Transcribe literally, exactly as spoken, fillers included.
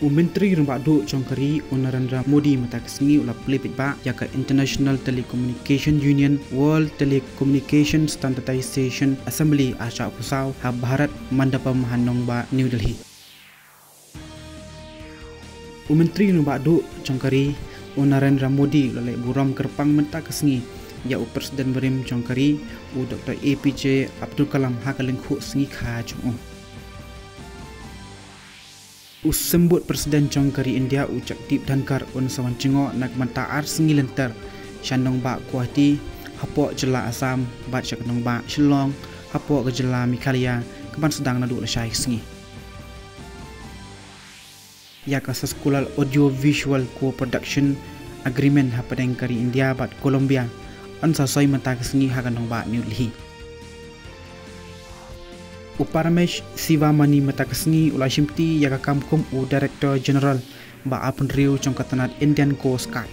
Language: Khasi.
U Myntri Rangbah Duh jong ka ri u Narendra Modi mynta ka sngi u la plie paidbah ïa ka International Telecommunication Union World Telecommunication Standardization Assembly arshah phew saw ha Bharat Mandapam ha nongbah New Delhi. U Myntri Rangbah Duh jong ka ri u Narendra Modi u la leh burom kyrpang mynta ka sngi ïa u President barim jong ka ri u Doctor A P J Abdul Kalam ha ka lyngkhuh sngi kha jong u. U Symbud President jong ka ri India u Jagdeep Dhankhar un sa wan jngoh na ka bynta ar sngi lynter sha nongbah Guwahati hapoh jylla Assam bad sha ka nongbah Shillong hapoh ka jylla Meghalaya, ka ban sdang naduh lashai ka sngi. Ïa ka Saskulal Audio Visual Co-Production Agreement hapdeng ka ri India bad Colombia yn sa soi mynta ka sngi ha ka nongbah New Delhi. U Paramesh Sivamani mynta ka sngi u la shimti ïa ka kam kum u Director General ba arphew hynriew jong ka tnat Indian Coast Guard.